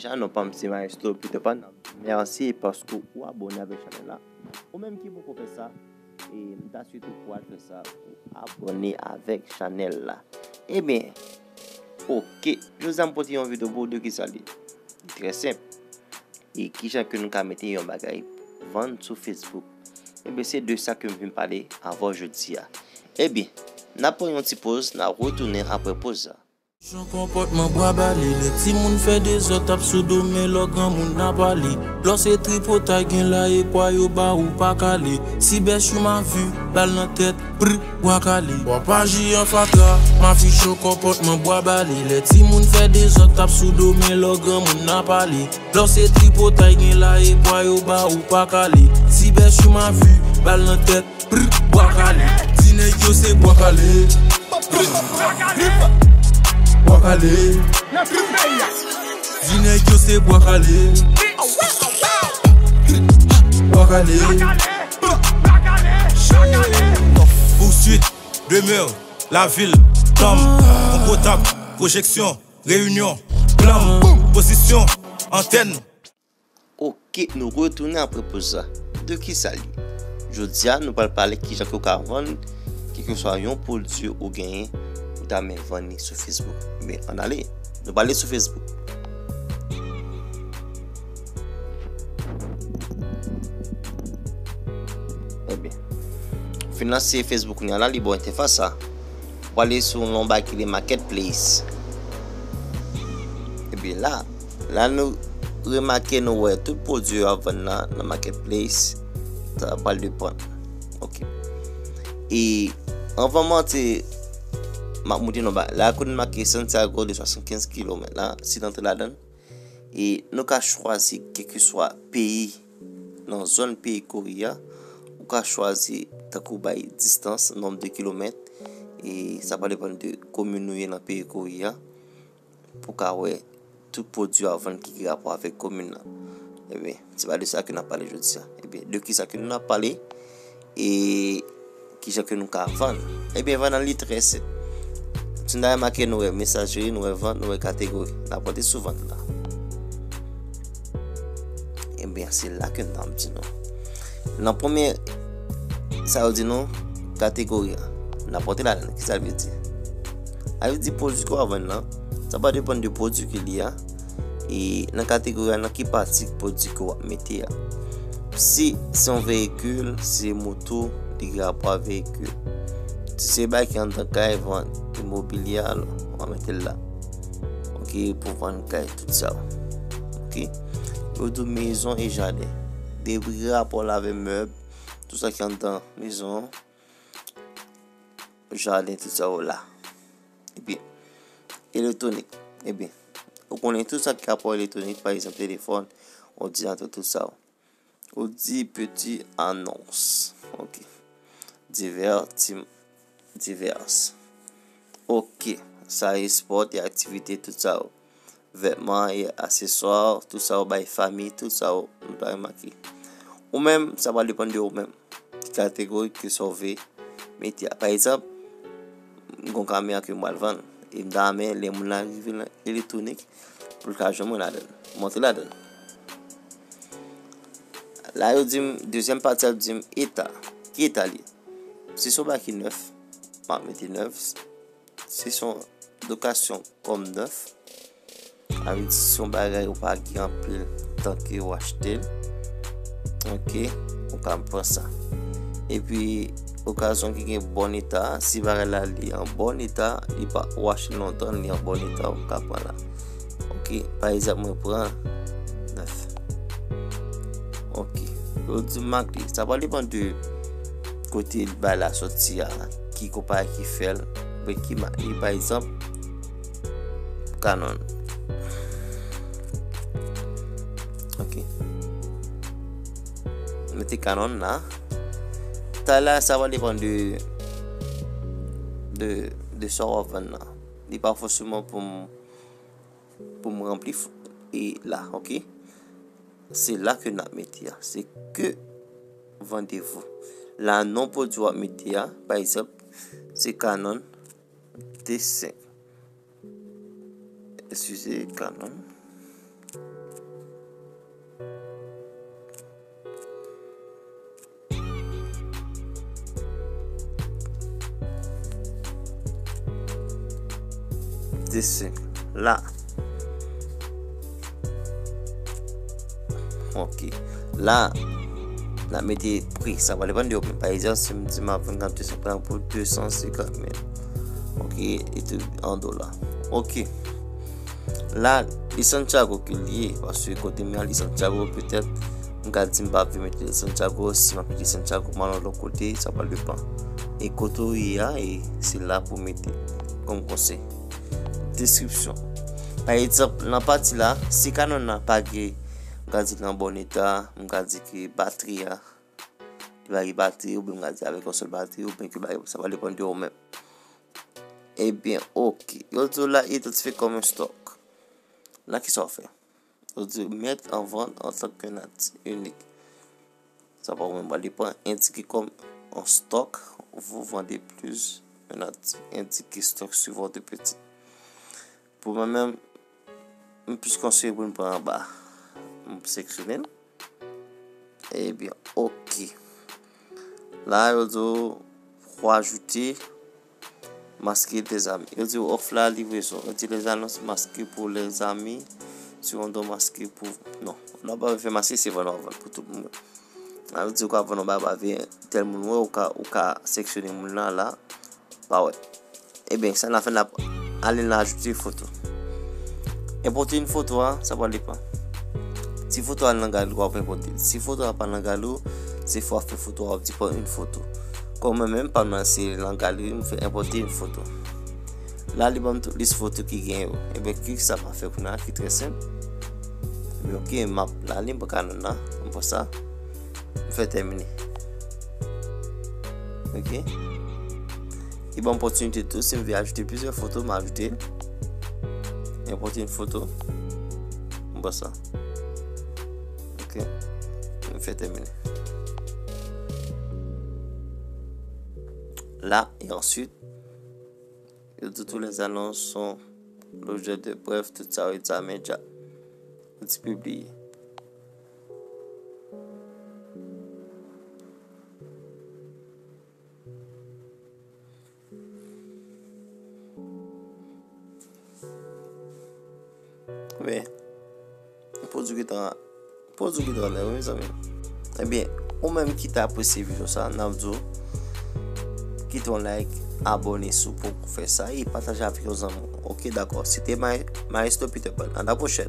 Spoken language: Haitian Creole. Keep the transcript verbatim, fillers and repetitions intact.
Deja, non pa m se Maestro Peter Pan. Mèsi paske w abòne avèk chanèl la. Ou menm ki poko fè sa, e m ta swete w pou w al fè sa, pou w abòne avèk chanèl la. Ebyen, oke, jodi a m pote yon videyo pou w de kisa li. Li trè senp. E kijan ke nou ka mete yon bagay vann sou Facebook? Ebyen, se de sa ke m vin pale avè w jodi a. Ebyen, n ap pran yon ti poz, n ap retounen apre poz la. Jan konpòtman bwa bale, lè timoun fè dezòd, ap sou do men lò granmoun ap ale. Lò se tripotay gen la e pwa yo ba ou pa kale. Si bèch ou ma vi, bal nan tèt, pri, bwa kale. Bwa pa ji an fatra, ma fi cho konpòtman bwa bale. Lè timoun fè dezòd, ap sou do men lò granmoun ap ale. Lò se tripotay gen la e pwa yo ba ou pa kale. Si bèch ou ma vi, bal nan tèt, pri, bwa kale. Di nèg yo se bwa kale. Bwa kale. Di nèg yo se bwa kale. Bwa kale. Poursuite, demeure, la ville, tanm, konpòtab, pwojeksyon, reyinyon, glanm, pozisyon, antèn. Oke, nou retounen apre poz la. De kisa li? Jodi a, nou pral pale kijan ke w ka vann kèlkeswa yon pwodui ou genyen, ou ta renmen vann li sou Facebook. Men, ann ale, nou pale sou Facebook. Ebyen, fin lanse Facebook kounye a la, li ba w entèfas sa. Ou ale sou yon bagay ki rele Marketplace. Ebyen la, la nou remake, nou wè tout pwodui yo ap vann nan, nan Marketplace, sa pral depann. Oke. E anvan m antre, m ap montre nou bagay. La kote make Santiago de swasannkenz kilomèt la, si n antre ladan l, e nou ka chwazi kèlkeswa peyi nan zòn peyi Kore a, ou ka chwazi tankou bay distans, nonb de kilomèt, e sa va depann de komin ou ye nan peyi Kore a, pou w ka wè tout pwodui a vann ki gen rapò avèk komin nan. Ebyen, se pa de sa ke n ap pale jodi a. Ebyen, de kisa ke nou ap pale? E kijan ke nou ka vann? Ebyen, vann nan li trè senp. Si n ta remake, nou wè mesajri, nou wè vann, nou wè kategori. N ap antre sou vann la. Ebyen, se la ke n ap di nou. Nan premye, sa yo di nou, kategori a. N ap antre ladan l. Kisa l vle di? Sa vle di pwodui ke w ap vann nan, sa va depann de pwodui ke li a. E nan kategori a, nan ki pati pwodui ke w ap mete a. Si se yon veyikil, si se moto, li gen rapò a veyikil. Si se bagay ki anndan kay, vann imobilye a, w a mete l la. Oke, pou vann kay, tout sa yo. Oke? Yo di w mezon e jaden. Depi gen rapò la avè mèb, tout sa ki anndan mezon an, jaden, tout sa yo la. Ebyen, elektwonik. Ebyen, ou konnen tout sa ki rapò elektwonik, pa egzanp, telefòn, òdinatè, tout sa yo. Ou di peti anons. Oke. Divè, ti, divès. Oke. Sa e spò e aktivite, tout sa yo. Vètman e aseswa, tout sa yo bay fanmi, tout sa yo, nou ta remake. Ou menm, sa va depann de ou menm. Ki kategori ke sa w vle mete a. Pa egzanp, m gon kamera ke m pral vann. E m ta renmen lè moun nan rive nan elektwonik, pou l ka jwenn mwen ladan l. M antre ladan l. La, yo di m, dezyèm pati a di m eta. Ki eta li ye? Si se yon bagay ki nèf, m ap mete nèf. Si se yon lokasyon kòm nèf, sa vle di si se yon bagay ou pa gen anpil tan ke w achte l, oke, ou ka pran sa. Epi, okazyon ki gen bon eta, si bagay la li an bon eta, li pa, ou achte l lontan, li an bon eta, ou ka pran la. Oke, pa egzanp, mwen pran nèf. Oke, yo di m mak li. Sa va depann de kote bagay la soti a, ki konpayi ki fè l, oubyen ki mak li, pa egzanp, Canon. Oke. Mete Canon la. Tay la, sa va depann de, de, de sa w ap vann nan. Li pa fòseman pou m, pou m ranpli f-, e la, oke? Se la ke n ap mete a. Se que vendez-vous. La, non pwodui w ap mete a, pa egzanp, se Canon T senk. Eskize, Canon. Desen la. Ok. La, n a mete pri. Sa va depann de ou menm. Pa egzanp, si m di m ap vann kap de san pran pou de san senkant mil. Ok, e tou an dola. Ok. La, li Santiago ke l ye, paske kote m ye a, li Santiago, petèt, m ka di m pa vle mete li Santiago, si m ap mete Santiago, m al yon lòt kote, sa pral depann. E kote w ye a, e se la pou mete kòm konsèy. Deskripsyon. Pa egzanp, nan pati la, si Canon nan pa gen, m ka di nan bon eta, m ka di ke batri a, li pa gen batri, oubyen m ka di avèk yon sèl batri, oubyen ke bagay, sa va depann de ou menm. Ebyen, ok. Yo di w la idantifye kòm yon stock. La, kisa w fè? Yo di w met an vant antanke natif inik. Sa pa ou menm, pral depann. Indiquer comme un stock, vous vendez plus un natif. Indiquer stock sur votre petit. Pou mwen menm, m plis konseye pou n pran anba. M seleksyone l. Ebyen, ok. La, yo di w pou ajoute, maske les amis. Yo di w offre la livraison. Yo di les annonces masquées pour les amis. Si on doit masquer pour, non. Lè w pa vle fè maske, se vann w ap vann pou tout moun. La, yo di w ka vann yon bagay, pa vle tèl moun wè, ou ka, ou ka seleksyone moun nan la, pa wè. Ebyen, sa n ap fè, n ap ale nan ajoute foto. Enpòte yon foto a, sa pral depann. Si foto a nan galri, w ap enpòte l. Si foto a pa nan galri, se fò w ap fè foto a, w ap di pran yon foto. Kòm mwen menm, pa m nan se nan galri, m fè enpòte yon foto. La, li ban m tout lis foto ki gen yo. Ebyen, ki sa m ap fè kounye a, ki trè senp. Ebyen, ok, m ap la, li m pa ka nan la, m pran sa. M fè tèmine. Ok. Li ban m opòtinite tou, si m vle ajoute plizyè foto, m ajoute. Enpòte yon foto. M pran sa. Ok. M fè tèmine. La, e answit, yo di tous les annonces sont l'objet de, bref, tout sa yo egzamine dja. Ou di pibliye. Men, pwodui gentan, pwodui gentan lè, wi, mezanmi. Ebyen, ou menm ki ta apresye videyo sa, n ap di w, kite yon like, abòne si w poko fè sa, e pataje avèk yon zanmi w. Ok, dakò. Se te Ma-, Maestro Peter Pan. A la pwochèn.